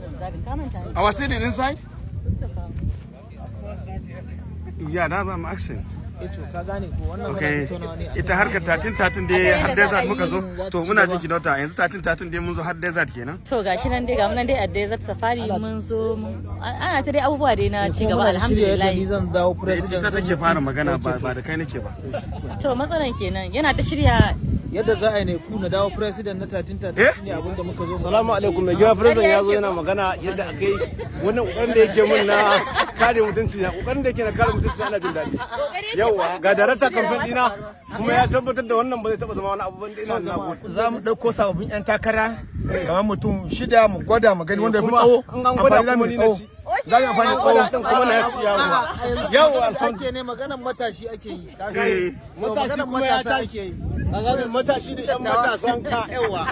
Reserving ka manta ne. Our sitting inside? Su suka kawo. Yeah, that's what I'm asking. Eh, to ka gane ko wannan muna Okay. tattaunawa ne akan Ita harkar 13 13 dai har desert muka zo. To muna jin ki, daughter. Yanzu 13 13 dai mun zo har desert kenan. To gashi nan dai, ga mu nan dai a Desert Safari, mun zo ana ta dai abubuwa dai na ci kuma gaba, muna shirya yadda alhamdulillah. ni zan dawo Da president. ita take fara magana, ba da kai nake ba. To matsalan kenan, yana ta shirya. Yadda za a yi ne ku na dawo president na 13 13 Eh? shine abin da muka zo. Salamu alaikum. Mai girma president ya zo yana magana yadda aka yi wannan kokarin da yake mun na kare mutunci na, kokarin da yake na kare mutunci na, ana jin daɗi. Yawa, ga darakta campaign dina kuma ya tabbatar da wannan ba zai taba zama wani abu ban ina na gode. Za mu ɗauko sababbin 'yan takara kamar mutum shida, mu gwada mu gani wanda ya fi Kuma tsawo. in an gwada Amfani za mu kuma yi ni na tsawo. ci. Za mu yi amfani da An gwada tsawo. din kuma na ci. Yawa yawa, Yawa, alhamdulillah. ake ne maganan matashi ake yi, ka Eh. gane? Matashi Maganan kuma ya matasa tashi. ake yi. Matashi da yan matasan ka, yawa.